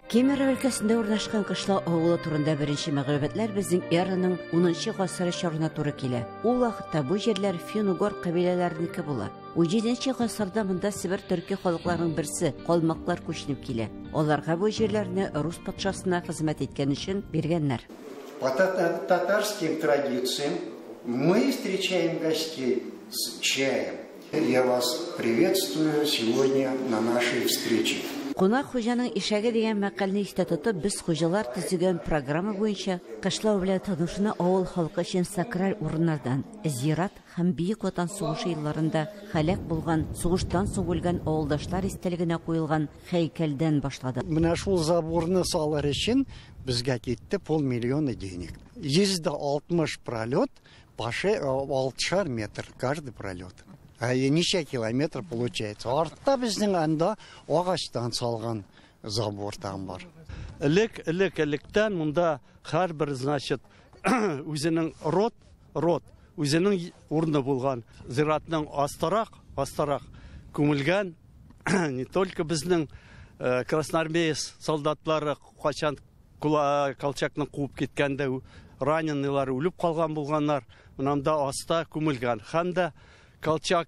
Кемерово өлкәсендә урнашкан Кышлау авылы турында беренче мәгълүматлар безнең эраның 10 гасыры чорына туры килә. Ул вакытта бу җирләр фин-угор кабиләләренеке була. 17 гасырда монда Себер төрки халыкларының берсе калмаклар күченеп килә. Аларга бу җирләрне рус патшасына хезмәт иткән өчен биргәннәр. По татарским традициям мы встречаем гостей с чаем. Я вас приветствую сегодня на нашей встрече. Кунак хуҗаның ишәге дигән мәкальне истә тотып, без хуҗалар төзегән программа буенча Кышлау белән танышуны авыл халкы өчен сакраль урыннардан, зират һәм Бөек Ватан сугышы елларында һәлак булган, сугыштан соң үлгән авылдашлар истәлегенә куелган һәйкәлдән башладык. Менә шул заборны салыр өчен безгә китте полмиллиона денег. 160 пролет, по 6 метр каждый пролет. Ә ничә километр получается. Артта безнең анда агачтан салган забор там бар. Элек, элек, электән монда һәрбер, значит, үзенең род, род, үзенең урыны булган. Зиратның астарак, астарак күмелгән, не только безнең красноармеец солдатлары качан Колчакны куып киткәндә раненыйлар үлеп калган булганнар, монда аста күмелгән. Һәм дә Колчак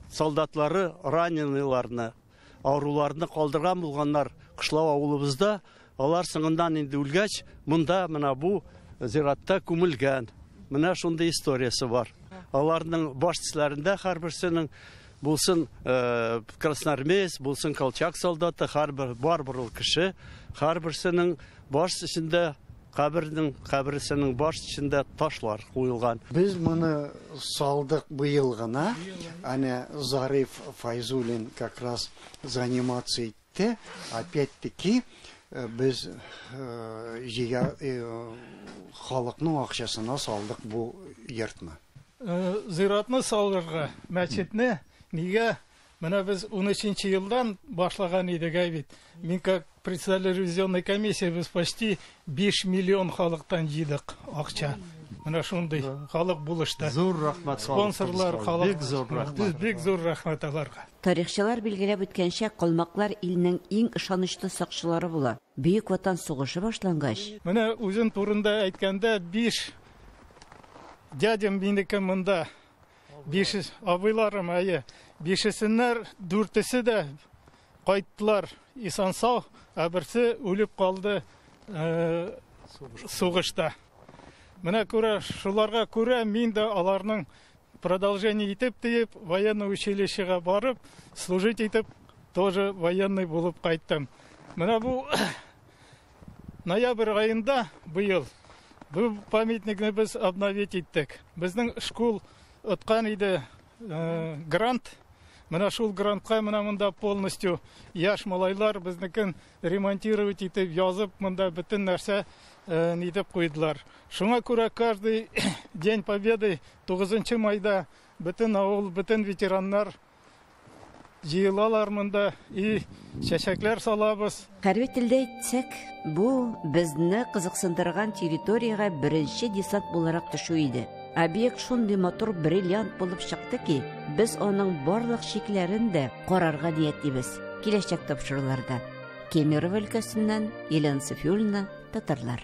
солдатлары раненыйларны, авыруларны калдырган булганнар Кышлау авылыбызда. Алар соңыннан инде үлгәч, монда менә бу зиратта күмелгән. Менә шундый историясе бар. Аларның баш төсләрендә һәрберсенең булсын красноармеец, булсын Колчак солдаты, һәрбер барбер ул кеше, һәрберсенең баш эчендә кабернең, каберсенең баш эчендә ташлар куелган. Без моны салдык быел гына. Әнә Зариф Файзуллин как раз заниматься итте. Опять-таки без җыя халыкның акчасына салдык бу йортны. Зиратны салырга, мәчетне нигә? Менә без унөченче елдан башлаган идек, әй бит. Мин как председатель ревизионной комиссии без почти 5 миллион халыктан җыйдык акча. Менә шундый халык булышты. Зур рәхмәт спонсорлар, халык. Бик зур рәхмәт. Бик зур рәхмәт аларга. Тарихчылар билгеләп үткәнчә, калмаклар илнең иң ышанычлы сакчылары була. Бөек Ватан сугышы башлангач. Менә үзем турында әйткәндә, 5 дядям минеке монда. 5 абыйларым, әйе. Бишесеннәр, дүртесе дә кайттылар исән-сау, ә берсе үлеп калды сугышта. Менә күрә, шуларга күрә мин дә аларның продолжение итеп диеп, военный училищега барып, служить итеп, тоже военный булып кайттым. Менә бу ноябрь аенда быел бу памятникны без обновить иттек. Безнең школ откан иде грант. Менә шул грантка менә монда полностью яшь малайлар безнекен ремонтировать итеп, язып, монда бөтен нәрсә нитеп куйдылар. Шуңа күрә каждый День Победы 9 майда бөтен авыл, бөтен ветераннар җыелалар монда и чәчәкләр салабыз. Хәрби телдә әйтсәк, бу безне кызыксындырган территориягә беренче десант буларак төшү иде. Объект шундый матур бриллиант булып чыкты ки, без аның барлык чикләрен дә карарга ниятлибез. Киләчәк тапшыруларда. Кемерово өлкәсеннән Елена Софиуллина, Татарлар.